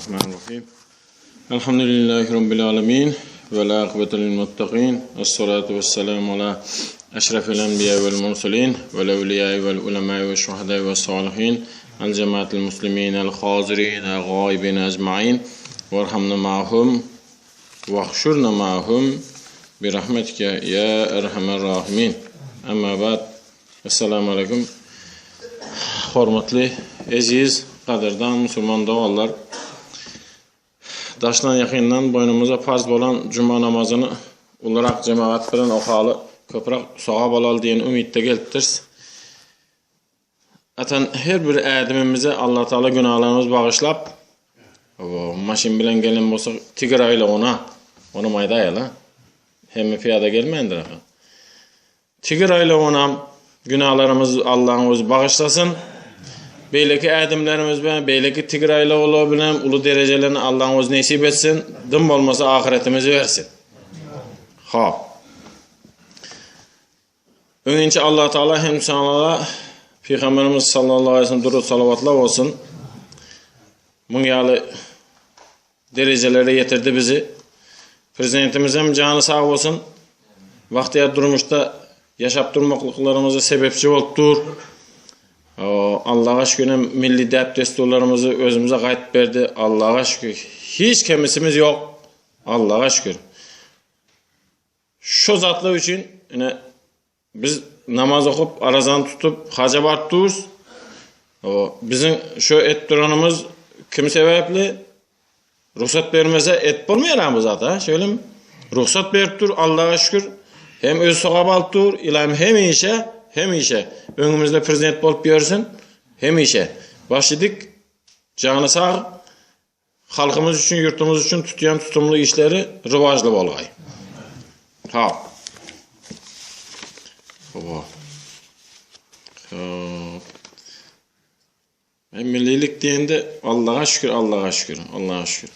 Bismillahirrahmanirrahim. Elhamdülillahi Rabbil alemin. Vel akıbetu lil muttaqin. Esselatu vesselamu ala eşrefil enbiya vel murselin vel evliyai vel ulemai ve şuhadai ve salihin. El cemaatil muslimin el hazirin el gaibin ecmain. Verhamna ma'hum ve hşurna ma'hum bi rahmetike ya erhamer rahimin. Amma ba'd. Essalamu aleýkum. Hormatly, eziz, gadyrdan musulman doganlar. Daşdan ýakyndan boýnumyza parz bolan juma namazyny ulurak jemagat bilen okaly, köpräk sogap alaly diýen umytda gelipdiris. Atan her bir ädimimize Allah Taala günahlarymyzy bagyşlap, maşyn bilen gelen bolsa tigir aýlawyna, onam aýdaýaly. Hemme pyýada gelmändir aha. Tigir aýlawynam günahlarymyz Allahyň özi bagyşlasyn. Beýleki ädimlerimiz bilen, beýleki tigir aýlawlar bilen uly derejelerini Allahyň özi nesip etsin. Dym bolmasa ahyretimizi bersin. Ha. Öňinçe Allah Taala hem sana Peygamberimiz sallallahu aleyhi ve sellem durut salavatlar olsun. Muň ýaly derejelere ýetirdi bizi. Prezidentimiz hem jany sag bolsun. Bagtyýar durmuşda ýaşap durmaklyklarymyza sebepçi bolup dur. Allaha şükür hem milli däp-dessurlarymyzy özümize gaýtyp berdi. Allaha şükür. Hiç kemisimiz ýok. Allaha şükür. Şu zatlar üçin ine Biz namaz okup, arazany tutup, haja baryp durus. O biziň şu et duranymyz kim sebäpli? Rugsat bermese et bolmaýar bu zat, ha? Şeýlemi? Rugsat berip dur, Allaha şükür. Hem öz sogap alyp dur, ilam hemişe, hemişe öňümizde prezident bolup ýörsün, hemişe. Başy dik, jany sag, halkymyz üçin, ýurtumyz üçin tutýan tutumly işleri rywajly bolgaý. Ha. Oba. Hop. E, millilik diýende Allaha şükür, Allaha şükür, Allaha şükür.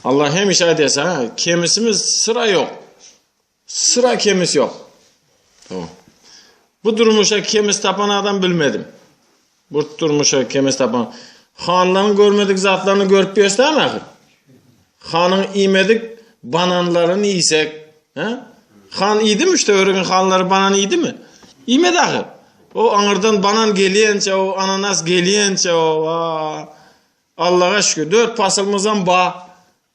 Allah hemişe aýdýar, ha, kemisimiz syra ýok. Syra kemis ýok. Tamam. Bu durmuşa kemis tapan adam bilmedim. Bu durmuşa kemis tapan. Hanlaryň görmedik zatlaryny görüp ýörsen ahyr. Hanyň iýmedik bananlaryny iýsek, he? Han iýdimi şu töweregiň hanlary banan iýdimi? Iýmedi ahyr. O aňyrdan banan gelýänçe, o ananas gelýänçe, o Allaha şükür dört pasylymyzam ba.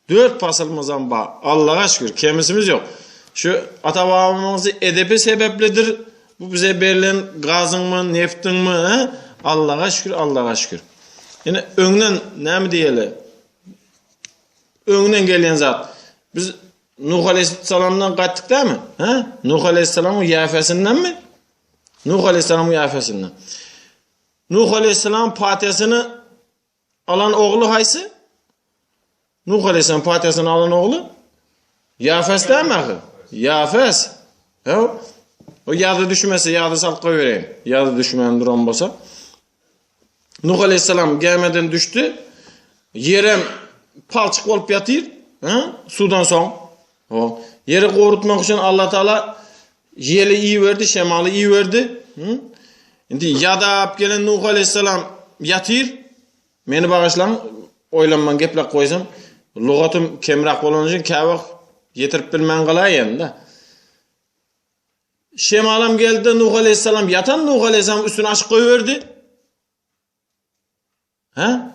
Dört pasylymyzam bar. Allaha şükür, kemisimiz ýok. Şu ata-babamyzy edebi sebeplidir. Bu bize berlen gazyňmy, neftiňmi, he? Allaha şükür, Allaha şükür. Ýene öňden näme diýeli? Öňden gelýän zat. Biz Nuh aleyhisselamdan gaýtdyk dämi? He? Nuh aleyhisselamyň ýäfesindenmi? Nuh aleyhisselamyň ýäfesinden. Nuh aleyhisselam patyşasyny Alan ogly haýsy? Nuh aleyhisselam patyşasyny alan ogly? Ýafes dämi ahy? Ýafes. He? O ýada düşmese ýada salyp goýbereýin. Ýada düşmän duran bolsa. Nuh aleyhisselam gämeden düşdi. Ýerem palçyk bolup ýatyr, he? Suwdan soň. O ýeri gorutmak üçin Allah Taala ýeli iberdi, şemaly iberdi. Hı? Indi ýadap gelen Nuh aleyhisselam ýatyr. Meni bagyşlaň, oýlanman geplek goýsam, lugatym kemräk bolany üçin käwagt ýetirip bilmän galaýan-da. Şemalam geldi, Nuh aleyhisselam ýatan Nuh aleyhisselam üstüni açyk goýberdi. Hä?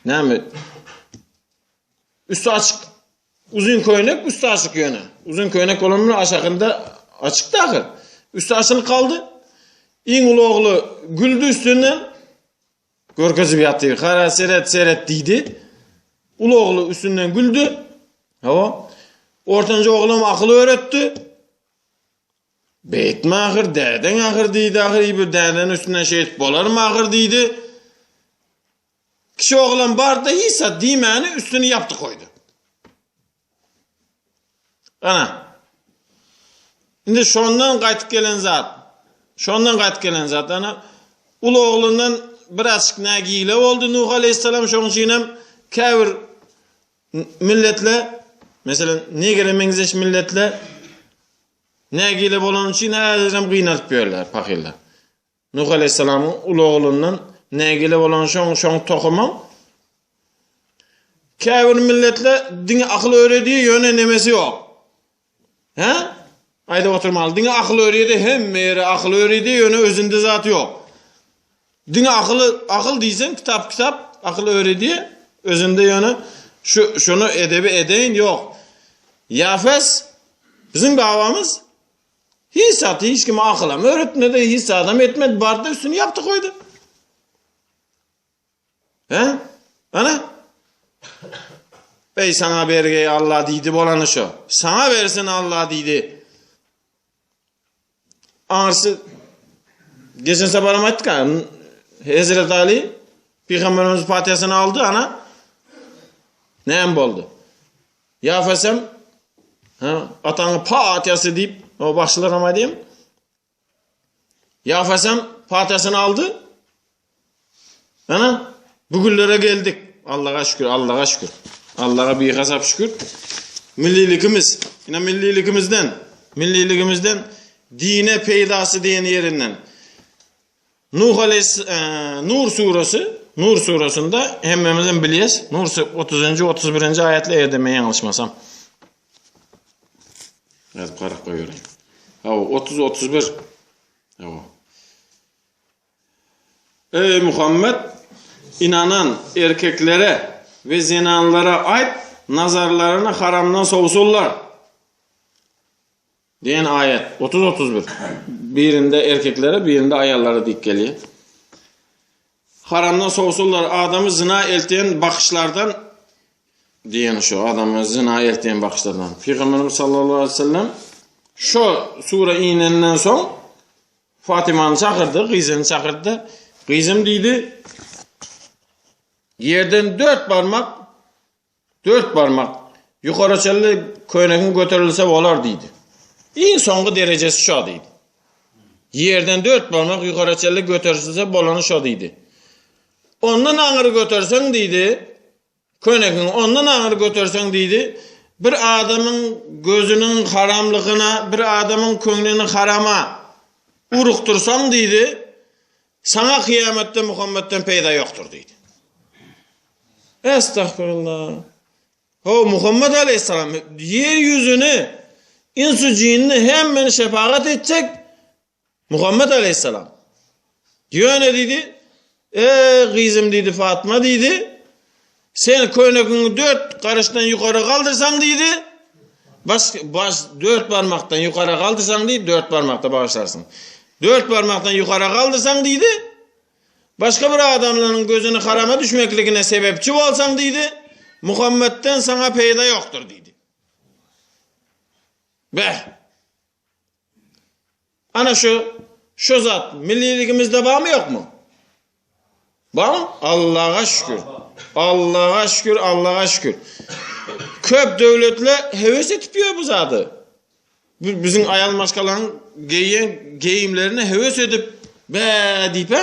Näme? Üstü açyk. Uzun köýnek, üstü açyk ýöne. Uzun köýnek bolan bilen aşakynda açyk da ahyr. Üstü açylyp kaldy. Iň uly ogly güldi üstünden. Görkezip ýatyr. Hara seret, seret diýdi. Uly ogly üstünden güldi. Hawa. Ortanjy oglam akyl öwretdi. Beýtme ahyr, dädeň ahyr diýdi ahyr, bir dädeň üstünden şeýdip bolarmy ahyr diýdi. Kişi oglan bardy hiç zat diýmäni üstüni ýapdy koýdy. Ana. Indi şondan gaýtyp gelen zat. Şondan gaýtyp gelen zat. Ana uly oglundan birazçyk nägile boldy Nuh aleyhisselam şonuň üçin hem käbir Milletle, meselem, negre meňzeş milletle nägile bolany üçin häzirem gynalyp ýörler pahyrlar. Nuh aleyhisselamyň uly oglundan Nägile bolan şoň, şoň tohumy. Käbir milletler diňe akyl öwredýär, ýöne nemesi ýok. Hä? Aýdyp oturmaly. Diňe akyl öwredýär, hemme ýere akyl öwredýär, ýöne özünde zat ýok. Diňe akyly, akyl diýseň kitap kitap akyl öwredýär, özünde ýöne şu şuny edebi edeýin ýok. Ýafes biziň babamyz hiç zat hiç kime akylam öwretmedi, hiç zadam etmedi, bardy üstüni ýapdy goýdy. He? Ana? Ey sana bergeý Allah diýdi bolany şo. Sana bersin Allah diýdi. Aňyrsy geçen saparam aýtdyk ha. Hezret Ali Peygamberimiz fatihasyny aldy ana. Näme boldy? Ýafesem ha ataňy fatihasy diýip, o başlaram aýdayım. Ýafesem fatihasyny aldy. Ana bu günlere geldik. Allaha şükür, Allaha şükür. Allaha bir hasap şükür. Millilikimiz, yine millilikimizden, milliligimizden dine peýdasy diýen ýerinden. Nuh aleyhis e, Nur suresi, Nur suresinde hemmemizem bilýäs. Nur 30-njy, 31-nji aýatlar eger-de men ýalňyşmasam. Ýazyp garap goýbereyim. Hawa, 30 31. Hawa. Ey Muhammed, inanan erkeklere we zenanlara aýt, nazarlaryny haramdan sowsunlar. Diýen aýat 30 31. Birinde erkeklere, birinde aýallara diýip gelýär. Haramdan sowsunlar adamy zyna eltýän bakyşlardan diýen şu adamy zyna eltýän bakyşlardan. Pygamberimiz sallallahu aleyhi ve sellem şu sure inenden soň Fatymany çakyrdy, gyzyny çakyrdy. Gyzym diýdi, ýerden dört barmak Dört barmak ýokara çenli köýnegiň göterilse bolar diýdi. Iň soňky derejesi şo diýdi. Ýerden dört barmak ýokara çenli göterilse bolany şo diýdi. Ondan aňyr göterseň diýdi, köýnegiňi ondan aňyr göterseň diýdi, bir adamyň gözüniň haramlygyna, bir adamyň köňlüni harama urukdyrsaň diýdi, Saňa kyýamatda Muhammetden peýda ýokdur diýdi. Estagfirullah. Ho Muhammet aleyhisselam ýer ýüzüni insu jinni hemmeni şefagat etjek Muhammet aleyhisselam. Ýöne diýdi, Ey gyzym diýdi Fatma diýdi, sen köýnegiňi dört garyşdan ýokary galdyrsaň diýdi, baş, baş dört barmakdan ýokary galdyrsaň diýdi, dört barmakda bagyşlarsyň. Dört barmakdan ýokary galdyrsaň diýdi, başga bir adamlaryň gözüni harama düşmekligine sebepçi bolsaň diýdi, Muhammetden saňa peýda ýokdur diýdi. Beh! Ana şu şu zat milliligimizde barmy ýokmy? Barmy? Allaha şükür. Allaha şükür, Allaha şükür. Köp döwletler heves edip ýör bu zady. Biziň aýal maşgalanyň geýen geýimlerine heves edip be diýip he?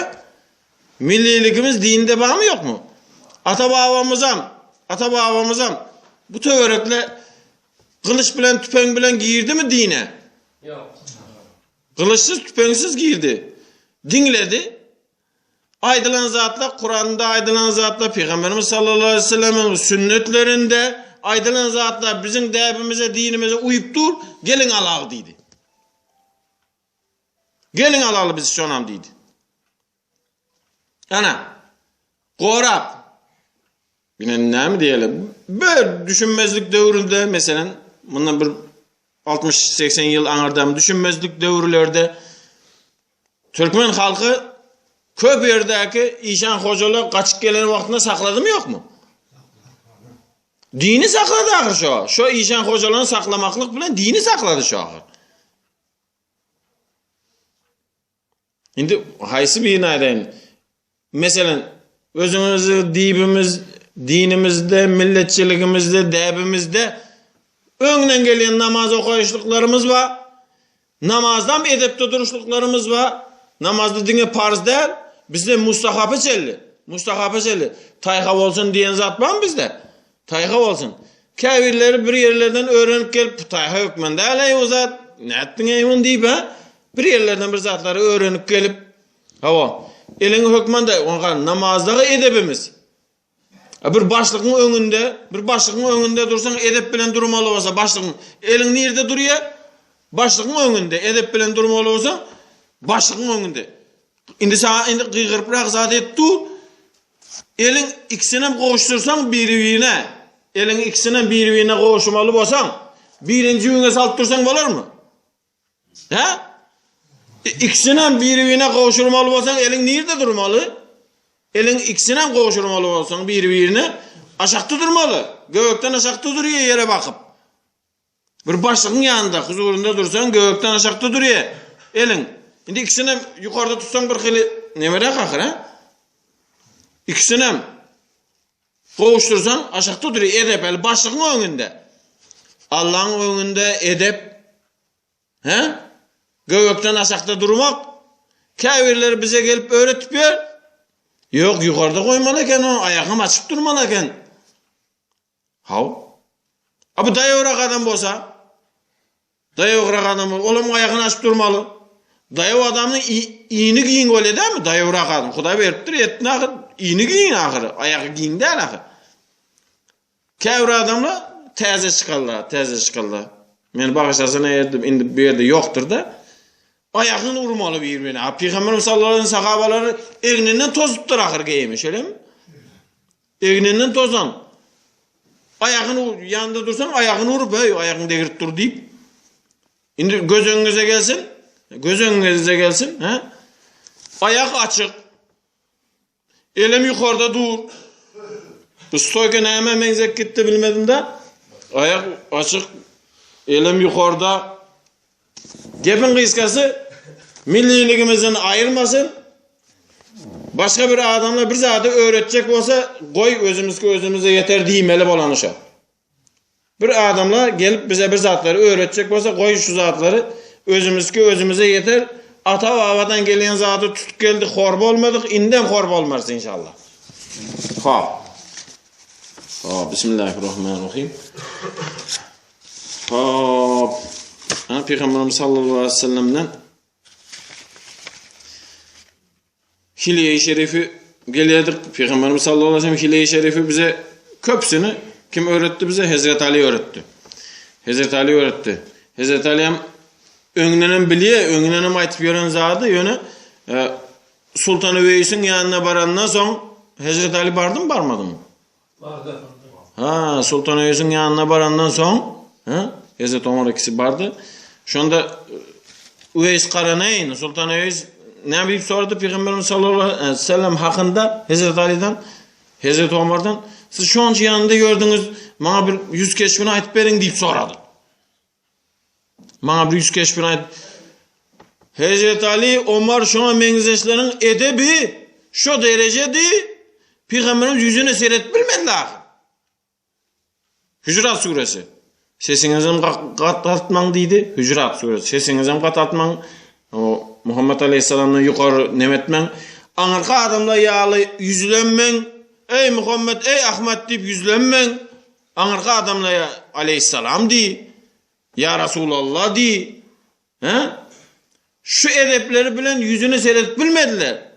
Milliligimiz dinde barmy ýokmy? Ata babamyzam, ata babamyzam bu töwerekle Gylyç bilen tüpeň bilen girdimi dine? Ýok. Gylyçsyz tüpeňsiz girdi. Diňledi. Aýdylan zatlar Kuranda aýdylan zatlar Pygamberimiz sallallahu aleyhi ve sellemiň sünnetlerinde aýdylan zatlar biziň däbimize, dinimize uýup dur, geliň alaly diýdi. Geliň alaly biz şonam diýdi. Ana, gorap. Binen näme diýeli? Bir düşünmezlik döwründe, meselem, mundan bir 60-80 ýyl aňyrdan düşünmezlik döwürlerde türkmen halky köp ýerdäki işan hojalar gaçyp gelen wagtynda sakladymy ýokmy? Dini saklady ahyr şo. Şo işan hojalaryny saklamaklyk bilen dini saklady şo ahyr. Indi haýsy birini aýdaýyn? Meselem, özüňizi dibimiz, dinimizde, milletçiligimizde, däbimizde öňden gelýän namaz okaýyşlyklarymyz bar. Namazdan edepde duruşlyklarymyz bar. Namazda diňe parz däl, bizde mustahapy çelli. Mustahapy çelli. Taýha bolsun diýen zat barmy bizde? Taýha bolsun. Käbirleri bir ýerlerden öwrenip gelip, bu taýha hökman däl-eý o zat, nätdiň-eý muny diýip-ä, bir ýerlerden bir zatlary öwrenip gelip, hawa. Eliňi hökman da, oňa namazdagy edebimiz. Bir başlygyň öňünde, bir başlygyň öňünde dursaň edep bilen durmaly bolsa, başlygyň eliň nirde durýar? Başlygyň öňünde edep bilen durmaly bolsa, başlygyň öňünde. Indi saňa indi gygyryprak zat et dur. Eliň ikisinem gowuşdyrsaň biri-birine, eliň ikisinem biri-birine gowuşmaly bolsaň, birini jübüňe salyp dursaň bolarmy? Hä? Ikisinem biri-birine gowşurmaly bolsaň, eliň nirde durmaly? Eliň ikisinem gowşurmaly bolsaň biri-birine aşakda durmaly. Göbekden aşakda durýar ýere bakyp. Bir başlygyň ýanynda, huzurynda dursaň, göbekden aşakda durýar eliň. Indi ikisinem ýukarda tutsaň bir hili nemeräk ahyr, hä? Ikisinem Gowuşdyrsaň aşakda durýar edep el başlygyň öňünde. Allaň öňünde edep. He? Göbekden aşakda durmak. Käbirleri bize gelip öwretip ýör. Ýok, ýukarda goýmaly eken ony, aýagam açyp durmaly eken. Haw. A bu daýawrak adam bolsa? Daýawrak adam bol, olam aýagyny açyp durmaly. Daýaw adamyň ini giň bolýar dälmi? Daýawrak adam. Hudaý beripdir etini ahyr, ini giň ahyr, aýagy giň däl ahyr. Käbir adamlar täze çykarlar, täze çykarlar. Meni bagyşlasyn eger indi bu ýerde ýokdur-da. Aýagyny urmaly bir-birine. A Pygamberimiz sallallahu aleyhi ve sellem sahabalary egninden tozupdyr ahyr geýimi, şeýlemi? Egninden tozan. Aýagyny ýanynda dursaň aýagyny urup, heý, aýagyň degirip dur diýip. Indi göz öňüňize gelsin. Göz öňüňize gelsin, hä? Aýak açyk. Elem ýukarda dur. Bu stoýka näme meňzek gitdi bilmedim de. Aýak açyk. Elem ýukarda. Gepiň gysgasy, milliligimizden aýyrmasyn. Başga bir adamlar bir zady öwretjek bolsa, goý özümizki özümize ýeter diýmeli bolany şo. Bir adamlar gelip bize bir zatlary öwretjek bolsa, goý şu zatlary özümizki özümize ýeter. Ata babadan gelýän zady tutup geldik, hor bolmadyk, indem hor bolmarys inşallah. Hop. Hop, bismillahirrahmanirrahim. Hop. Ha, Peygamberimiz sallallahu aleyhi ve sellem'den Hilye-i Şerifi gelýärdik. Peygamberimiz sallallahu aleyhi ve sellem Hilye-i Şerifi bize köpsini kim öğretti bize? Hazreti Ali öğretti. Hazreti Ali öğretti. Hazreti Ali hem öňünden hem bilýär, öňünden hem aýtyp ýören zady, ýöne e, Sultan Üweýsiň ýanyna barandan soň Hazreti Ali bardymy, barmadymy? Bardy. Ha, Sultan Öýüsiň ýanyna barandan soň, ha, Hezret Omar ikisi bardy. Şonda Uweýs Karaneýn, Sultan Öýüs näme diýip sorady Pygamberimiz sallallahu aleyhi ve sellem hakynda Hezret Ali'den, Hezret Omardan, siz şonça ýanynda ýördüňiz, maňa bir ýüz keşbini aýtyp beriň diýip sorady. Maňa bir ýüz keşbini aýt. Hezret Ali, Omar şoňa meňzeşleriň edebi şo derejedi, Pygamberimiz ýüzüne seret bilmedi ahyr. Hüjrat suresi. Sesiňizem gataltmaň diýdi. Hüjrat suresi. Sesiňizem gataltmaň. O Muhammed aleyhisselamdan ýokary neme etmäň. Aňyrky adamlar ýaly ýüzlenmäň. Eý Muhammed, eý Ahmet diýip ýüzlenmäň. Aňyrky adamlara aleýhissalam diý, ýa Rasulallah diý. Hä? Şu edepleri bilen ýüzüne seredip bilmediler.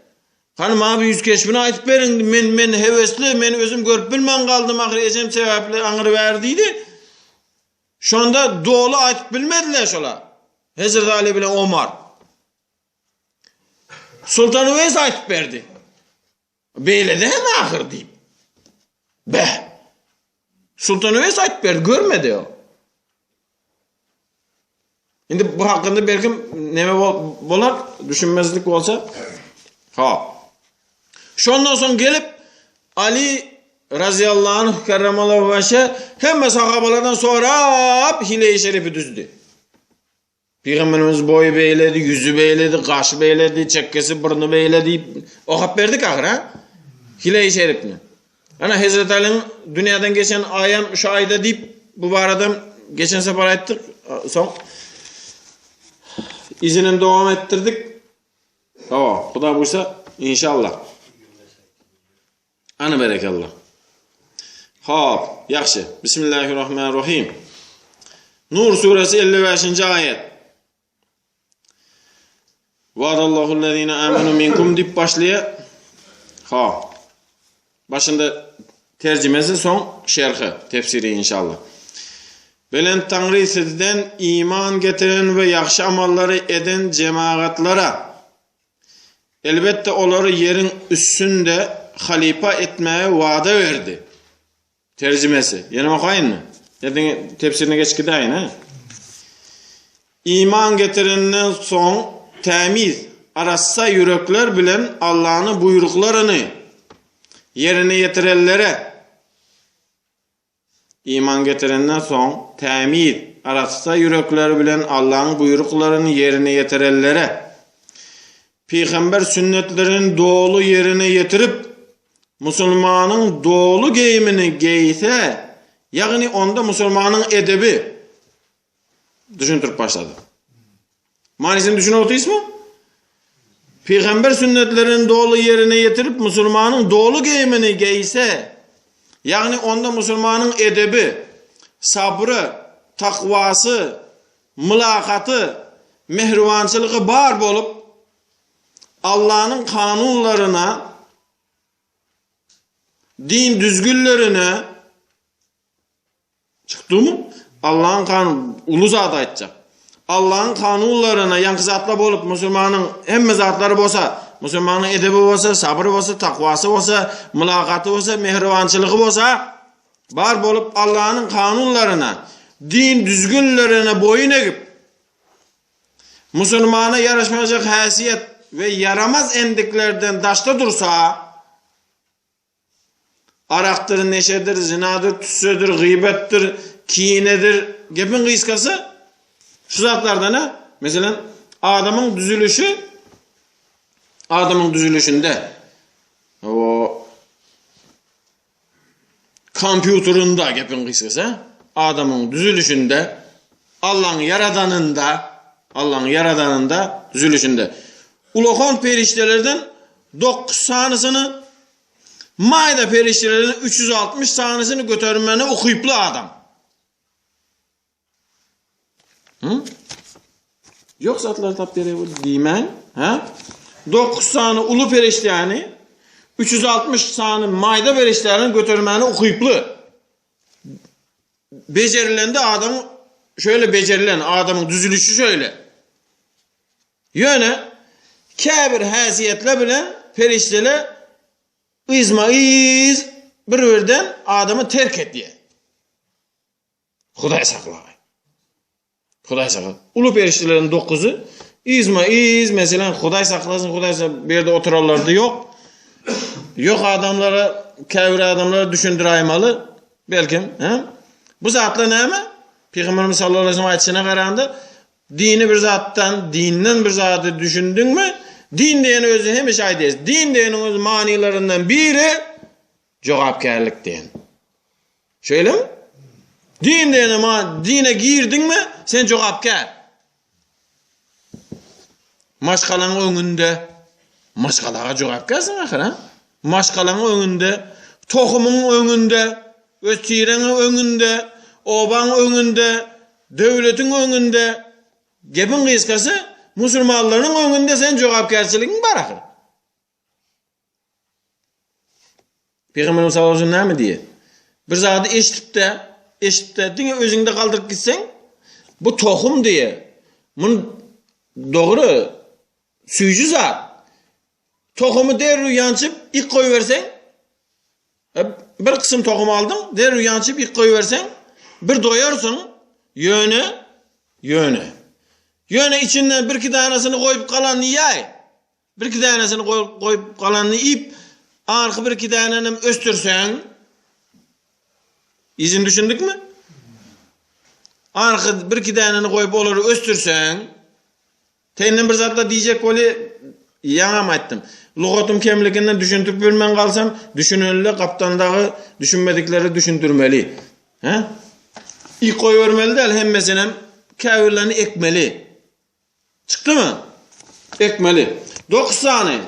Hany maňa bir ýüz keşbini aýdyp beriň, men men hewesli, men özüm görüp bilmän galdym ahyr ejem sebäpli aňyr bäri diýdi. Şonda doly aýdyp bilmediler şolar. Hezreti Ali bilen Omar. Sultan Uweýs aýdyp berdi. Beýle däl ahyr diýip. Beh. Sultan Öwez aýtyp berdi, görmedi o. Indi bu hakynda belkim neme bolar, düşünmezlik bolsa. Ha. Şondan soň gelip Ali radıyallahu anh kerramallahu veşe hemme sahabalardan sorap hile-i şerifi düzdü. Pygamberimiz boýy beýledi, ýüzi beýledi, gaşy beýledi, çekgesi, burny beýle diýip okap berdik ahyr, ha? Hile-i şerifni. Ana Hezreti Alyň dünýäden geçen aýam şu aýda diýip bu barada geçen sapar aýtdyk. Soň izinem dowam etdirdik. Hawa, Huda buýsa inşallah. Ana berekella. Hop, ýagşy. Bismillahirrahmanirrahim. Nur suresi 55-nji aýat. Wa'adallahu-llezine amenu minkum diýip başlaýar. Ha. Başynda terjimesi, soň şerhi, tefsiri inşallah. Belent Taňry sizden iman getiren we ýagşy amallary eden jemagatlara, elbetde olary ýeriň üstünde halypa etmäge wada berdi. Terjimesi. Ýene okaýynmy? Ýa diňe tefsirine geçip gidäýin, he? Iman getirenden soň tämiz, arassa ýürekler bilen Allanyň buýruklaryny ýerine ýetirenlere Iman getirenden soň tämiz, arassa ýürekler bilen Allanyň buýruklaryny ýerine ýetirenlere Pygamber sünnetlerini doly ýerine ýetirip, musulmanyň doly geýimini geýse, ýagny onda musulmanyň edebi düşündirip başlady. Manysyny düşünip otyrysmy? Pygamber sünnetlerini doly ýerine ýetirip, musulmanyň doly geýimini geýse, ýagny onda musulmanyň edebi, sabry, takwasy, mylakaty, mähribançylygy bar bolup, Allanyň kanunlaryna, din düzgünlerine çykdymy? Allanyň kanun uly zat aýtjak. Allanyň kanunlaryna ýaňky zatlar bolup, musulmanyň hemme zatlary bolsa, musulmanyň edebi bolsa, sabry bolsa, takwasy bolsa, mylakaty bolsa, mähribançylygy bolsa, Bar bolup Allanyň kanunlaryna, din düzgünlerine boýun egip, musulmana ýaraşmajak häsiýet we ýaramaz endiklerden daşda dursa, arakdyr, neşedir, zinadyr, tüssedir, gybetdir, kinedir, gepiň gysgasy, şu zatlardan, ha, meselem, adamyň düzülişi, adamyň düzülişinde, o, Kompýuterinde gepiň gysgasy, adamyň düzülişinde, Allaň ýaradanynda, Allaň ýaradanynda düzülişinde ulakan perişdelerden 9 sanysyny, maýda perişdelerden 360 sanysyny götermene ukyply adam. Hı? Yok zatlar tap berýär bu diýmän, ha? 9 sany uly perişdäni, 360 sany maýda perişdäni götermäne ukyply. Bejerilende adam şöyle bejerilen adamyň düzülişi şöyle. Ýöne käbir häsiýetler bilen perişdeler yzma-yz bir-birden adamy terk edýär. Hudaý saklagaý. Hudaý sakla. Uly perişdeleriň dokuzy yzma yz meselem Hudaý saklasyn Hudaý saklasyn bu ýerde oturanlarda ýok. Ýok adamlara käbir adamlara düşündiräýmaly belkim, he? Bu zatlar näme? Pygamberimiz sallallahu aleyhi ve sellem aýtşyna garanda dini bir zatdan, dinden bir zady düşündiňmi? Din diýen özi hemişe aýdýar. Din diýeniň öz manylaryndan biri jogapkärlik diýen. Şeýlemi? Din diýene ma dine girdiňmi, sen jogapkär. Maşgalaň öňünde maşgalaga jogapkärsiň ahyr, ha? Maşgalaň öňünde, tohumyň öňünde, öz tireňiň öňünde, obaň öňünde, döwletiň öňünde, gepiň gysgasy, musulmanlaryň öňünde sen jogapkärçiligiň bar ahyr. Pygamberimiz sallallahu aleyhi ve sellem näme diýýär? Bir zady eşidip-de, eşidip-de diňe özüňde galdyryp gitseň, bu tohum diýýär. Mun dogry süýji zat. Tohumy derrew ýançyp, ik goýberseň, e, bir gysym tohum aldyň, derrew ýançyp ik goýberseň, bir doýarsyň, ýöne, ýöne. Ýöne içinden birki danasyny goýup galanyny iýäý. Birki dänesini goýup, goýup galanyny iýip, arky birki dänenem ösdürseň, yzyny düşündikmi? Arky birki däneni goýup olary ösdürseň, senden bir zatlar diýjek weli, ýaňam aýtdym. Lugatym kemliginden düşündirip bilmän galsam, düşünenle gapdandagy düşünmediklere düşündirmeli. Hä? Iýip goýbermeli däl hemmesinem, käbirlerini ekmeli. Çykdymy? Ekmeli. 9 sany.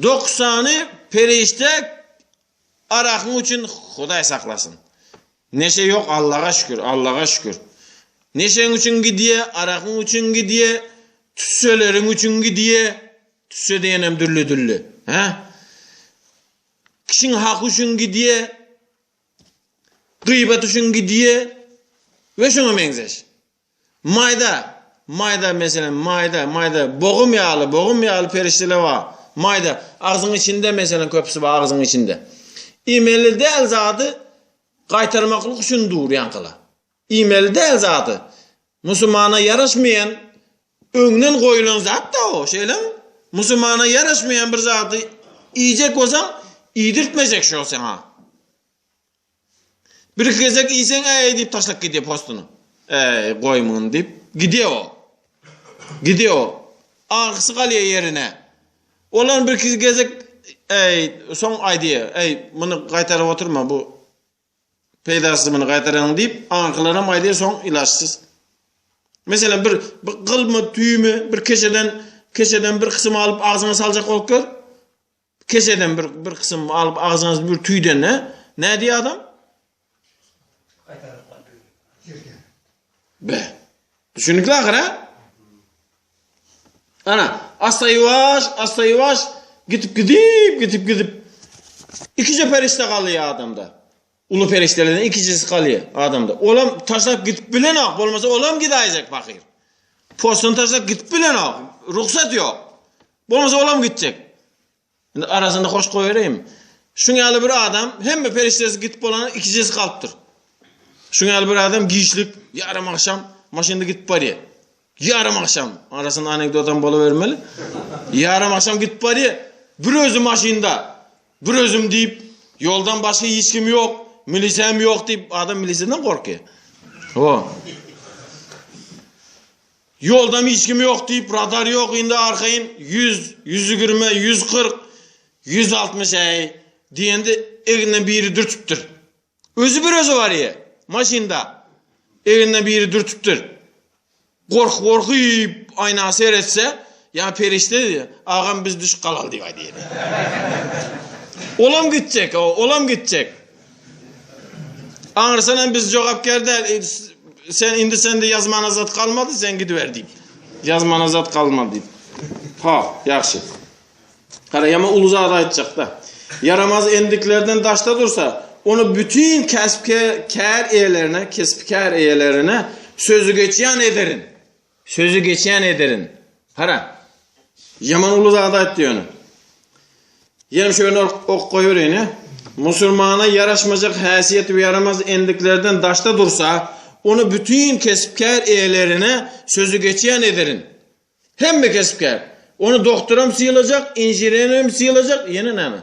9 sany perişde arakyň üçin Hudaý saklasyn. Neşe ýok Allaga şükür, Allaga şükür. Neşeň üçin gidýä, arakyň üçin gidýä, Tüsseleriň üçin gidýä. Tüsse diýenem dürli-dürli. Hä? Kişiň haky üçin gidýä. Gybat üçin gidýä. We şuňa meňzeş. Maýda, maýda meselem, maýda, maýda, bogum ýaly, bogum ýaly perişdeler bar. Maýda, agzyň içinde meselem köpüsi bar agzyň içinde. Iýmeli däl zady gaýtarmaklyk üçin dur ýaňkylar. Iýmeli däl zady. Musulmana ýaraşmaýan öňden goýulan zat-da o, şeýlemi? Musulmana ýaraşmaýan bir zady iýjek bolsaň, iýdirtmejek şo saňa. Bir-iki gezek iýseň, äý diýip taşlap gidýär postuny. Äý, goý muny diýip, gidýär o. Gidýär o. Agysy galýar ýerine. Olam bir-iki gezek, äý, soň aýdýar, äý, muny gaýtaryp oturma, bu peýdasyz muny gaýtaranyň diýip, aňkylaram aýdýar, soň ilaçsyz. Meselem, bir, bir gylmy, tüými, bir keşeden, keşeden bir gysym alyp agzyňa saljak bolup gör. Keseden bir bir kysym alyp agzyňyz bir tüýden ne? Nä diýýär adam? Be. Düşündikli ahyr ha? Ana, asta ýuwaş, asta ýuwaş gidip gidip, gidip gidip. Ikije perişde galýar adamda. Uly perişdelerden ikijesi galýar adamda. Olam taşlap gidip bilenok, bolmasa olam gidäýjek pahyr. Postuny taşlap gidip bilenok, rugsat ýok. Bolmasa olam gitjek. Indi arasynda hoş goýbereýin. Şuň ýaly bir adam hemme perişdesi gidip bolanda ikijesi galypdyr. Şuň ýaly bir adam giçlik, ýarym agşam maşynda gidip barýar. Ýarym agşam, arasynda anekdotam bolubermeli. Ýarym agşam gidip barýar. Bir özi maşynda. Bir özüm diýip, ýoldan başga hiç kim ýok, milisem ýok diýip, adam miliseden gorkýar. Ho. Ýoldam hiç kim ýok diýip, radar ýok indi arkaýyn 100, 120, 140, 160 äý diýende egninden biri dürtüpdir. Özi bir özi barýa maşynda. Egninden biri dürtüpdir. Gorky gorkyp aýna seretse, ýa perişde diýýär, agam biz düşüp galaly diýip aýdýar. Olam gitjek, olam gitjek. Aňyrsanam biz jogapkär däl, e, sen indi sende ýazmana zat galmady, sen gidiber diýip. Ýazmana zat galmady diýip. Ha, ýagşy. Gara, ýama uly zat aýtjak-da. Ýaramaz endiklerden daşda dursa, ony bütin käsip-kär eýelerine, kesp-kär eýelerine sözü geçýän ederin. Sözü geçýän ederin. Gara. Ýaman uly zat aýtdy ýöne. Ýene şöyle ok goýbereýin, he. Musulmana ýaraşmajak häsiýet we ýaramaz endiklerden daşda dursa, ony bütin kesp-kär eýelerine sözü geçýän ederin. Hemme kesp-kär. Ony doktoram sylajak, inženerem sylajak, ýene näme?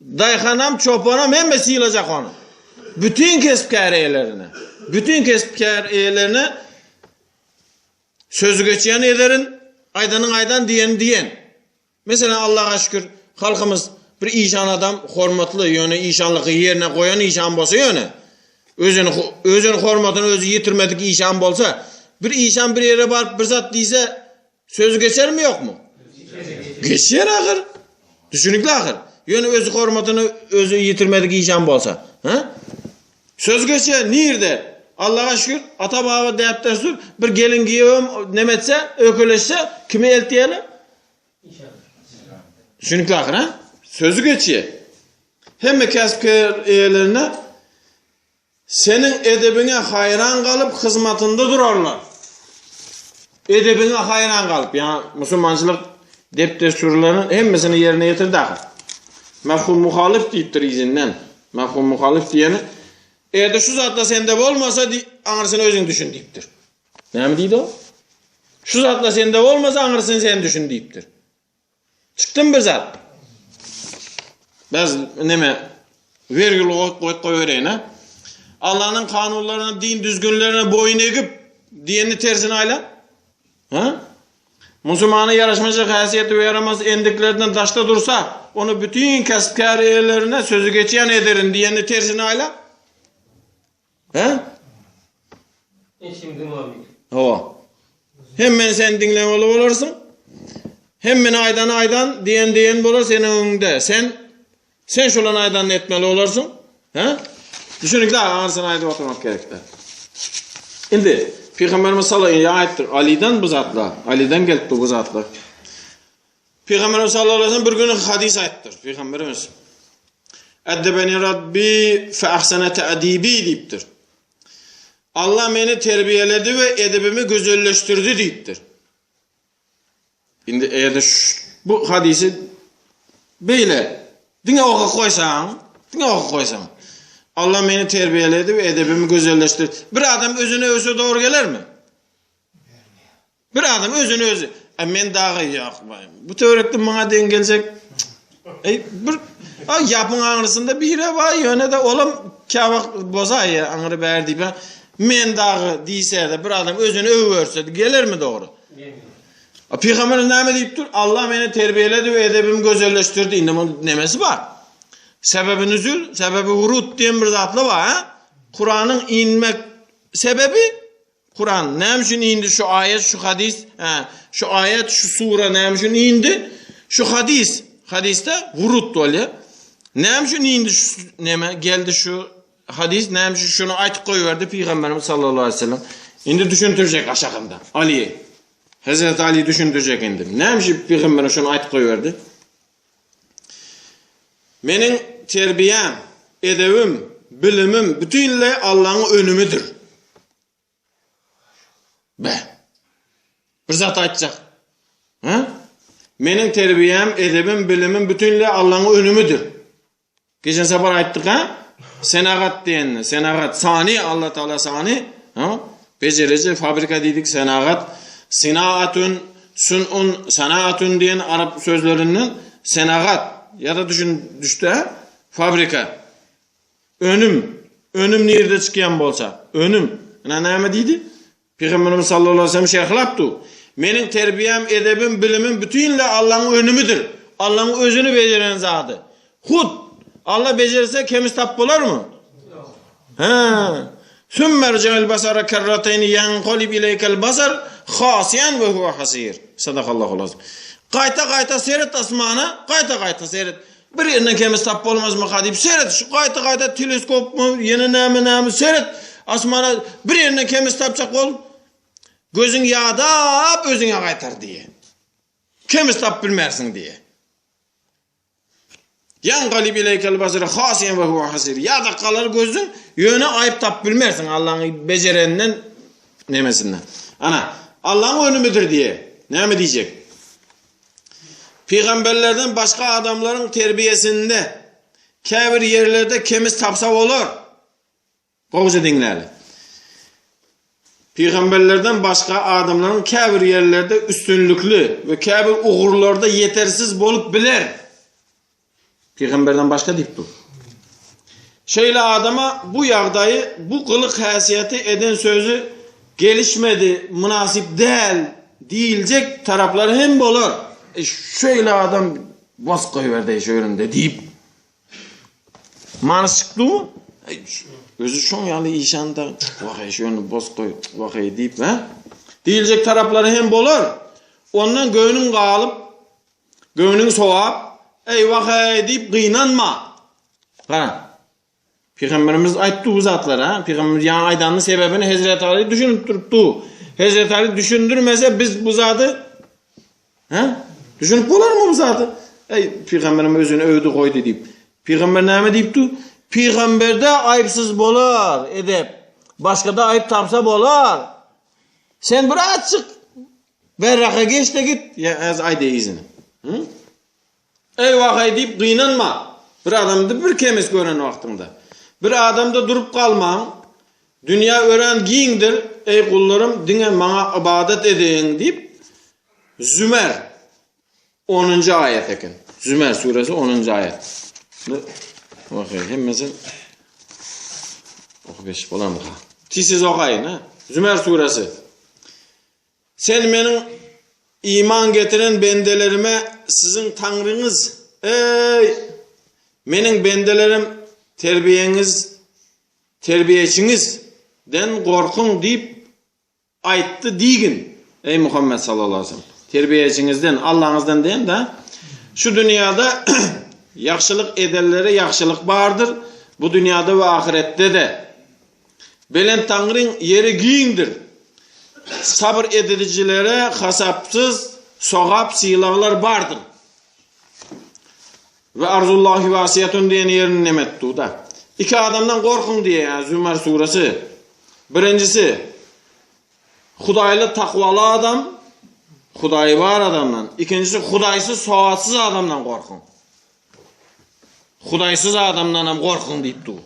Daýhanam, çopanam hemme sylajak ony. Bütin kesp-kär eýelerine, bütin kesp-kär eýelerine sözü geçýän ederin, aýdanyň aýdan, diýeni diýen. Meselem, Allaha şükür, halkymyz bir işan adam hormatly, ýöne işanlygy ýerine goýan işan bolsa ýöne, özüni özüni hormatyny özi ýitirmedik işan bolsa, bir işan bir ýere baryp bir zat diýse, Sözi geçermi ýokmy? Geçer ahyr. Düşünikli ahyr. Ýöne öz hormatyny özi ýitirmedik işan bolsa. Ha? Söz geçer nirde? Allaha şükür ata baba däp dessur bir gelin giýewem neme etse, ökeleşse kimi eltýärler? Düşünikli ahyr ha? Sözü geçýär. Hemme kesp-kär eýelerine Seniň edebiňe haýran galyp hyzmatynda durarlar. Edebiňe haýran galyp, ýa musulmançylyk dep-dessurlarynyň hemmesini ýerine ýetirdi ahyr. Mefhum muhalyf diýipdir yzyndan. Mefhum muhalyf diýeni, eger-de şu zatlar sende bolmasa, aňyrsyny özüň düşün diýipdir. Näme diýdi o? Şu zatlar sende bolmasa, aňyrsyny sen düşün diýipdir. Çykdym bir zat. Biz neme vergül goýup goýbereýin ha. Allanyň kanunlaryna, din düzgünlerine boýun egip diýenini tersine aýla. Ha? Musulmana ýaraşmajak häsiýeti we ýaramaz endiklerden daşda dursa, ony bütin kesp-kär eýelerine sözü geçýän ederin diýenini tersine aýla. He? Hiç kim diňlemeyip. Hawa. Hem men seni diňlemeli bolarsyň. Hem men aýdany aýdan, diýen diýen bolar seniň öňüňde. Sen sen şolan aýdanyny etmeli bolarsyň. He? Düşünikli aňyrsyny aýdyp oturmak gerekdi. Indi. Pygamberimiz sallallahu aleyhi aýtdyr. Alidan bu zatlar. Alidan gelipdi bu zatlar. Pygamberimiz sallallahu aleyhi ve sellem bir gün hadis aýtdyr. Pygamberimiz Eddebeni Rabbi fe ahsene te'dibi diýipdir. Allah meni terbiýeledi we edebimi gözelleşdirdi diýipdir. Indi eger bu hadisi beýle diňe oka koýsaň, diňe oka koýsaň. Allah meni terbiýeledi we edebimi gözelleşdirdi. Bir adam özüne öwse dogry gelermi? Bir adam özüni özi, e men dagy ýok, bu töwerekde maňa deň geljek. Ey bir a ýapyň aňrysynda biri bar, ýöne de olam käwagt bozaýýar aňry bäri diýip. Men dagy diýse-de bir adam özüni öwürse gelermi dogry? A Pygamberimiz näme diýip dur? Allah meni terbiýeledi we edebimi gözelleşdirdi. Indi munuň nemesi bar? Sebebi nüzül, sebebi wurud diýen bir zatlar bar, ha? Kuranyň inmek sebebi Kuran näme üçin indi şu aýat, şu hadys, ha, şu aýat, şu sura näme üçin indi? Şu hadys, hadysda wurud bolýar. Näme üçin indi şu näme geldi şu hadys, näme üçin şuny aýtyp goýberdi Pygamberimiz sallallahu aleyhi ve sellem. Indi düşündirjek aşagynda. Ali. Hazreti Ali düşündirjek indi. Näme üçin Pygamberimiz şuny aýtyp goýberdi? Meniň terbiýäm, edebim, bilimim bütinleý Allaň önümidir. Be. Bir zat aýtjak. Ha? Meniň terbiýäm, edebim, bilimim bütinleý Allaň önümidir. Geçen sapar aýtdyk ha? Senagat diýenini, senagat, sany Allah Taala sany, ha? Bejeriji fabrika diýdik, senagat, sinaatun, sunun, sanaatun diýen arap sözlerinden senagat ýa-da düşün düşdi ha? Fabrika. Önüm, önüm nirde çykýan bolsa, önüm. Ina näme diýdi? Pygamberimiz sallallahu aleyhi ve sellem şerhlapdy. Meniň terbiýäm, edebim, bilimim bütinleý Allaň önümidir. Allaň özüni bejeren zady. Hut Alla bejerse kemis tap bolarmy? Hä. Sümmerji'il basara kerrateyni ýenkolib ileýkel basar hasiýan we huwe hasir. Sadakallahu azim. Gaýta gaýta seret asmana, gaýta gaýta seret. Bir ýerinden kemis tap bolmazmyka diýip seret, şu gaýta gaýta teleskopmy, ýene näme näme seret asmana bir ýerinden kemis tapjak bol. Gözüň ýadap özüňe gaýtar diýe. Kemis tap bilmersiň diýe. Ýangalyp ileýkel basar hasiýen we huwa hasir. Ýada galar gözüň, ýöne aýyp tap bilmersiň Allaň bejereninden nemesinden. Ana, Allaň önümidir diýe. Näme diýjek? Pygamberlerden başga adamlaryň terbiýesinde käbir ýerlerde kemis tapsa bolar. Gowja diňläli. Pygamberlerden başga adamlaryň käbir ýerlerde üstünlikli we käbir ugurlarda ýetersiz bolup biler. Pygamberden başga diýip dur. Şeýle adama bu ýagdaýy, bu gylyk-häsiýeti eden sözi gelişmedi, mynasyp däl diýiljek taraplary hem bolar. E, şeýle adam bos goýberdi şu ýerinde diýip. Manysy çykdymy? Özi şoň ýaly işanda, wah, şu ýerini bos goý, wah diýip, hä? Diýiljek taraplary hem bolar. Ondan göwnüň galyp, Göwnüň sowap, Eý, wah-eý diýip gynanma. Gara. Pygamberimiz aýtdy bu zatlary, ha? Pygamberimiz ýaňy aýdanyň sebäbini Hezreti Ali düşünip durupdy. Hezreti Ali düşündirmese biz bu zady ha? Düşünip bolarmy bu zady? Eý, pygamberim özüni öwdi goýdy diýip. Pygamber näme diýipdi? Pygamberde aýypsyz bolar edep. Başgada aýyp tapsa bolar. Sen bir açyk Berraka geç-de git, ýa häzir aýdaý yzyny. Hı? Eý wah-eý diýip gynanma. Bir adamda bir kemis gören wagtyňda. Bir adamda durup galmaň. Dünýä örän giňdir, eý gullarym, diňe maňa ybadat ediň diýip, Zümer onunjy aýat eken. Zümer suresi onunjy aýat. Wah-eý, hemmesi okyp geçip bolarmyka? Tizsiz okaýyn, ha? Zümer suresi. Sen meniň iman getiren bendelerime siziň Taňryňyz, eý, meniň bendelerim, terbiýeňiz, terbiýeçiňiz, den gorkuň diýip aýtdy diýgin, eý Muhammet sallallahu aleýhi we sellem. Terbiýeçiňizden, Allaňyzdan diýen-de, şu dünýäde ýagşylyk edenlere ýagşylyk bardyr, bu dünýäde we ahyretde-de. Belent Taňryň ýeri giňdir. Sabyr edijilere hasapsyz sogap sylaglar bardyr. We arzullahi wasiýatun diýen ýerini neme etdi-da. Iki adamdan gorkuň diýýär Zümer suresi. Birinjisi Hudaýly takwaly adam, Hudaýy bar adamdan. Ikinjisi Hudaýsyz sowatsyz adamdan gorkuň. Hudaýsyz adamdan hem gorkuň diýip dur.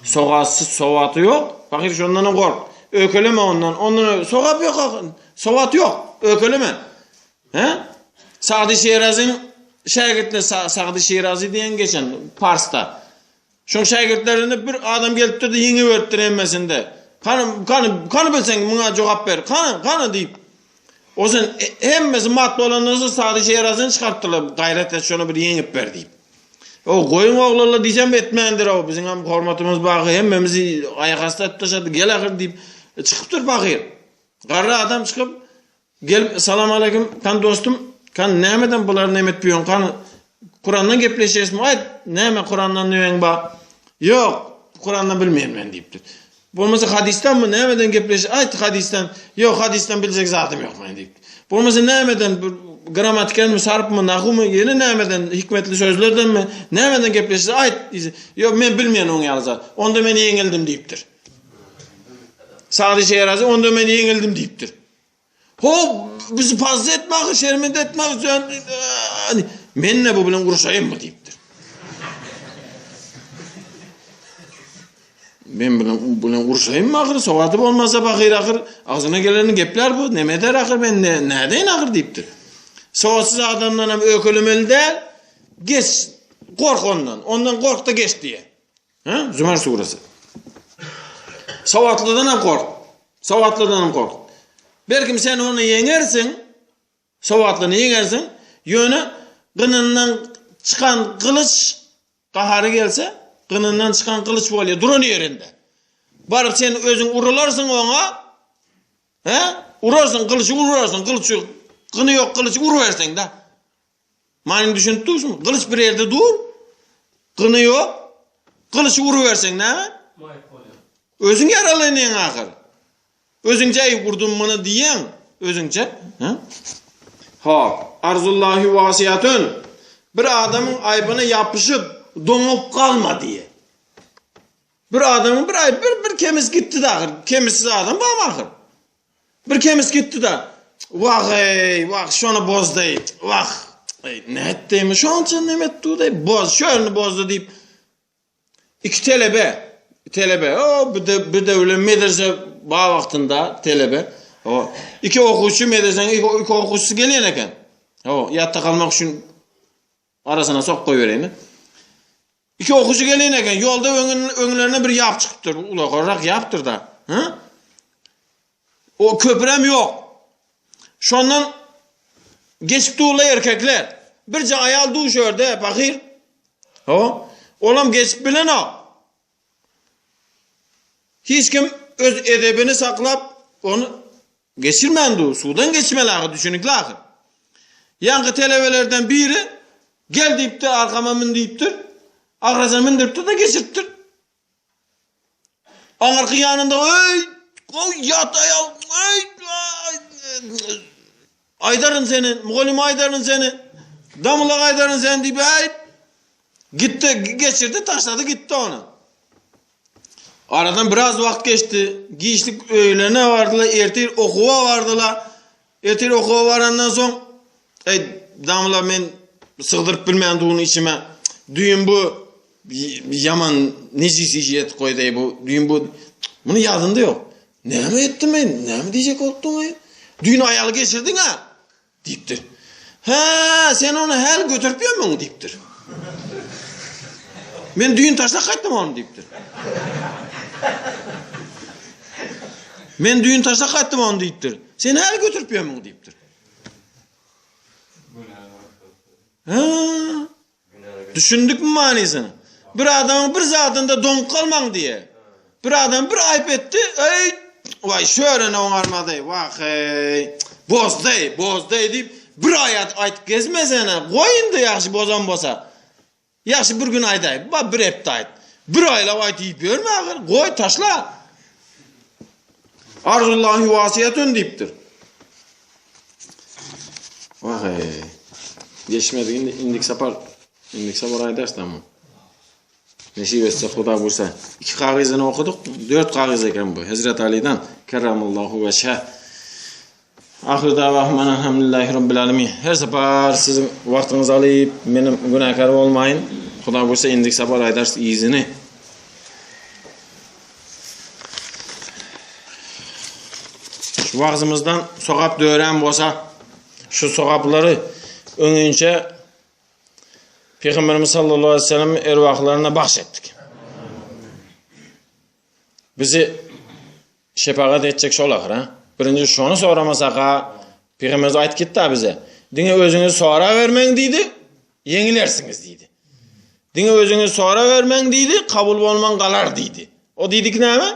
Sowatsyz sowaty ýok, pahyr şondan hem gork. Öýkeleme ondan, ondan sogap ýok, sowat ýok, öýkeleme. He? Sagdy Şirazyň şägirtleri Sagdy Şirazy diýen geçen Parsda. Şoň şägirtlerinde bir adam gelipdir-de ýeňi beripdir hemmesinde. Kany, kany, kany bilseň muňa jogap ber. Kany, kany diýip. O sen e, hemmesi mat bolandan soň Sagdy Şirazyny çykarypdyrlar. Gaýrat et şony bir ýeňip ber diýip. O goýuň oglanlar diýsem etmändir o biziň hem hormatymyz bar hemmemizi aýak asty edip taşlady gel ahyr diýip çykypdyr pahyr. Garry adam çykyp Gelip salam aleýkum kan dostum kan nämeden bular neme etip ýörüň kan Kurandan gepleşýäsmi aýt näme Kurandan nemeň bar ýok Kurandan bilmeýän men diýipdir. Bolmasa hadysdanmy nämeden gepleş aýt hadysdan ýok hadysdan biljek zadym ýok men diýipdir. Bolmasa nämeden bir grammatikanmy sarpmy nahumy ýene nämeden hikmetli sözlerdenmi nämeden gepleşse aýt diýse ýok men bilmeýän oň ýaly zat onda men ýeňildim diýipdir. Sagdy Şerazy onda men ýeňildim diýipdir. Ho, bizi pazza etmäge, şermende etmäge sen men ne bu bilen uruşaýynmy diýipdir. Men bilen bilen uruşaýynmy ahyr, sowaty bolmasa bahyr ahyr, agzyna gelenini geplär bu, neme eder ahyr men ne nädeýin ahyr diýipdir. Sowatsyz adamdan hem öýkelemeli däl, geç, gork ondan, ondan gork-da geç diýýär. Hä? Zümer suresi. Sowatlydan hem kork. Sowatlydan hem kork. Belkim sen ony ýeňersiň, sowatlyny ýeňersiň, ýöne gynyndan çykan gylyç gahary gelse, gynyndan çykan gylyç bolýar duran ýerinde. Baryp sen özüň urularsyň oňa, hä? Urarsyň, gylyçy urarsyň, gylyçy gyny ýok gylyçy uruberseň-de. Manyny düşünip dursuňmy? Gylyç bir ýerde dur. Gyny ýok. Gylyçy uruberseň näme? Maýyp bolýar. Özüň ýaralanýaň ahyr. Özüňçe eý urdum muny diýýäň. Özüňçe. Hä? Hop. Arzullahi wasiýatun. Bir adamyň aýbyna ýapyşyp, doňup galma diýýär. Bir adamyň bir aýby, bir bir kemis gitdi-de ahyr. Kemissiz adam barmy ahyr? Bir kemis gitdi-de. Wah-eý, wah, şony bozdy. Wah, eý, nätdimi, şonça neme etdi-de, boz, şölüni bozdy diýip. Iki telebe, telebe, o bir de bir döwle medrese bar wagtynda telebe. O iki okuwçy medresäniň iki, iki okuwçysy gelýän eken. O ýatda kalmak üçin Arasyna sok goýbereýin. Iki okujy gelen eken, ýolda öňlerine bir ýap çykypdyr, ulakarrak ýapdyr da. Hä? O köprem ýok. Şondan geçip durlar erkekler. Birje aýal duşerde, pahyr. Ho, olam geçip bilenok. Hiç kim öz edebini saklap, ony Geçirmän dur, suwdan geçmeli ahyr, düşünikli ahyr. Ýaňky telebelerden biri gel diýipdir, arkama mün diýipdir. Arkasyna mündüripdir-de geçiripdir. Aňyrky ýanynda öý, goý ýat aýal, öý, aýdaryn seni, mugallym aýdaryn seni, damulak aýdaryn seni diýip, äý, gitdi, geçirdi, taşlady gitdi ony. Aradan biraz wagt geçdi. Giçlik öýlene bardylar, ertir okuwa bardylar. Ertir okuwa barandan soň, Eý, damla men sygdyryp bilmän duny içime. Düýn bu ýaman nejis iş etip goýdy bu. Düýn bu muny ýadynda ýok. Näme etdim men? Näme diýjek bolupdyň eý? Düýn aýaly geçirdiň ha? Diýipdir. Hä, sen ony häli göterip ýörmüň diýipdir. Men düýn taşlap gaýtdym ony diýipdir. Men düýn taşlap gaýtdym ony diýipdir. Sen häli göterip ýörmüň diýipdir. Hä? Düşündikmi manysyny? Bir adamyň bir zadynda doňup galmaň diýe. Bir adam bir aýyp etdi, eý, waý şörene oňarmady, wah-eý, bozdy, bozdy diýip, bir aý aýdyp gezmesene, goý indi ýagşy bozan bolsa. Ýagşy bir gün aýdaý, ba bir hepde aýt. Bir aýlap aýt diýip ýörme ahyr, goý taşla. Arzullahi wasiýetun diýipdir. Wah-eý. Geçmedik indi indik sapar. Indik sapar aýdarys tamam. Nesip etse Huda buýursa. Iki kagyzyny okudyk. Dört kagyz eken bu. Hezret Alidan kerramallahu weçhe. Ahyr dawahum enelhamdülillahi rabbil alamin. Her sapar siziň wagtyňyzy alyp, menem günäkär bolmaýyn. Huda buýursa indik sapar aýdarys yzyny. Şu wagzymyzdan sogap dörän bolsa, şu sogaplary öňinçe Peygamberimiz sallallahu aleyhi ve sellem erwahlarına bahş etdik. Bizi şefagat etjek şol ahyr, ha? Birinji şony soramasak ha, Peygamberimiz aýtyp gitdi ha bize. Diňe özüňizi sora bermäň diýdi, ýeňilersiňiz diýdi. Diňe özüňizi sora bermäň diýdi, kabul bolman galar diýdi. O diýdik näme?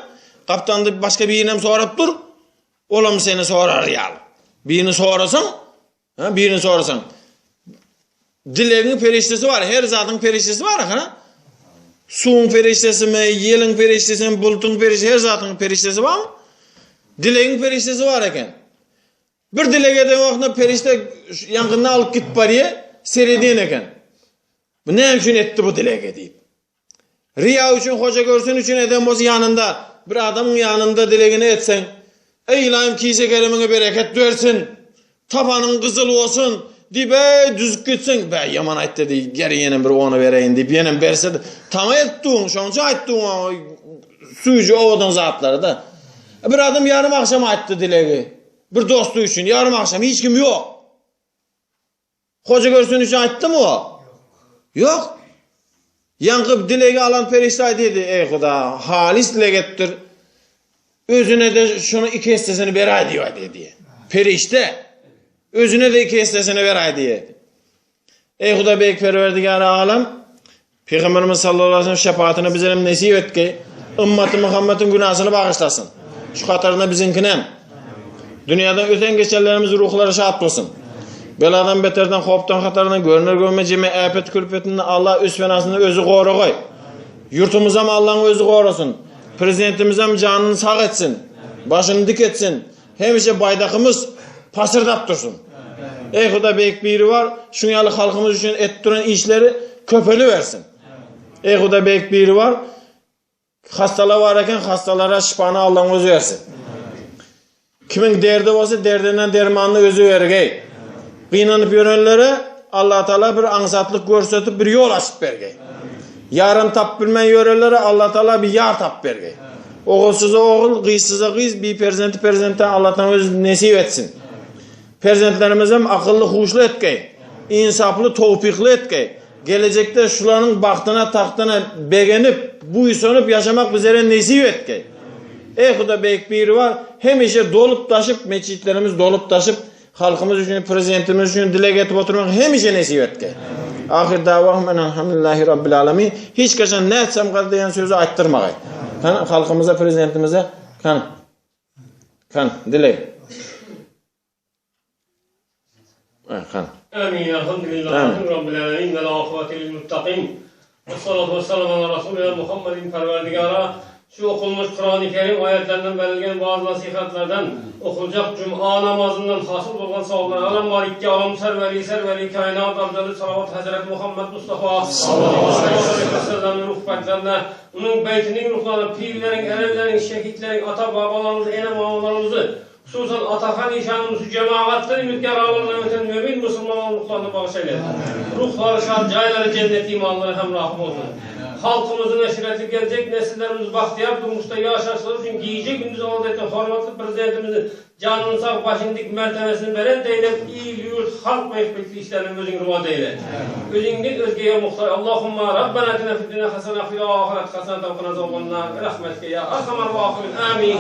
Gapdanda başga birini hem sorap dur. Olam seni sorar ýaly. Birini sorasaň, ha, birini sorasaň. Dilegiň perişdesi bar, her zadyň perişdesi bar, ha? Suwuň perişdesimi, ýeliň perişdesimi, bulutyň perişdesi, her zadyň perişdesi barmy? Dilegiň perişdesi bar eken. Bir dileg eden wagtynda perişde ýaňkyny alyp gidip barýar, seredýän eken. Bu näme üçin etdi bu dilegi diýip. Riýa üçin, hoja görsün üçin eden bolsa ýanynda bir adamyň ýanynda dilegini etseň, Eý Ylaýym kise keremiňe bereket bersin, tabanyň gyzyl bolsun diýip eý düzüp gitseň, bä ýaman aýtdy diý, gel ýene bir ony bereýin diýip ýenem berse tama edip duň, şonuň üçin aýtdy süýji owadan zatlary-da. Bir adam ýarym agşam aýtdy dilegi. Bir dosty üçin ýarym agşam hiç kim ýok. Hoja görsün üçin aýtdymy o? Ýok. Ýaňky dilegi alan perişde aýdýdy, Eý Huda, halys dileg etdir. Özüne-de şuny iki essesini beräý diýip aýdýdy. Perişde özüne-de iki essesini beräý diýýärdi. Eý Huda beýik Perwerdigary alem, Pygamberimiz sallallahu aleyhi ve sellem şefaatini bize hem nesip etgeý. Ümmaty Muhammediň günäsini bagyşlasyn. Şu hatarynda biziňkinem. Dünýäden öten geçenlerimiz ruhlary şat bolsun. Beladan beterden, howpdan hatardan, görner görmez jemi äpet külpetinden Allah öz penasynda özi goragoý. Ýurtumyzam Allaň özi gorasyn. Prezidentimizem janyny sag etsin. Başyny dik etsin. Hemişe baýdakymyz pasyrdap dursun. Eý Huda beýik biri bar, şuň ýaly halkymyz üçin etip duran işleri köpelibersin. Eý Huda beýik biri bar, hastalar bar eken, hastalara şypany Allaň özi bersin. Kimiň derdi bolsa derdinden dermanyny özi bergeý. Gynanyp ýörenlere Allah Taala bir aňsatlyk görsetip bir ýol açyp bergeý. Ýaryn tapyp bilmän ýörenlere Allah Taala bir ýar tapyp bergeý. Ogulsyza ogul, gyzsyza gyz, bi perzenti perzentden Allahdan öz nesip etsin. Perzentlerimizem akylly huşly etgeý. Ynsaply towpykly etgeý. Gelejekde şularyň bagtyna tagtyna begenip, buýsanyp ýaşamak bizere nesip etgeý. Eý Huda beýik Biribar, hemişe dolup daşyp metjitlerimiz dolup daşyp Halkymyz üçin, prezidentimiz üçin dileg etip oturmak hemişe nesip etgeý. Ahyr dawahum enelhamdülillahi rabbil alamin. Hiç kaçan nätsem gaz diýen sözi aýtdyrmagaý. Kan halkymyza, prezidentimize kan kan dileg. Kan. Amin. Elhamdülillahi rabbil alamin vel akibeti lil muttaqin. Essalatu vesselamu ala Rasulina Muhammedin Perverdigara şu okunmuş Kur'an-ı Kerim ayetlerinden verilgen bazı nasihatlerden okunacak Cuma namazından hasıl olan sevaplar alem malikki alem serveri serveri kainat abdeli salavat Hazreti Muhammed Mustafa sallallahu aleyhi ve sellem'in ruh paklarına onun beytinin ruhlarına pirlerin, erenlerin, şehitlerin, ata babalarımızı, ene babalarımızı Hususan Atahan işanyň şu jemagatdan ümitgär alandan öten mömin musulmanlaryň ruhlaryna bagyş eýle. Ruhlary şat, jaýlary jennet, imanlary hemrahy bolsun. Halkymyzyň eşretli geljek nesillerimiz bagtyýar durmuşda ýaşaşlary üçin gije-gündiz alada eden hormatly Prezidentimiziň janyny sag, başyny dik, mertebesini belent eýlep, il-ýurt, halk bähbitli işlerini özüň rowaç eýle. Özüňden özgege muhtaç Allahumma Rabbena atina fid dunya hasana fil ahireti hasanatan we qina azabannar. Bi rahmetike ýa arhamar rahimin. Amin.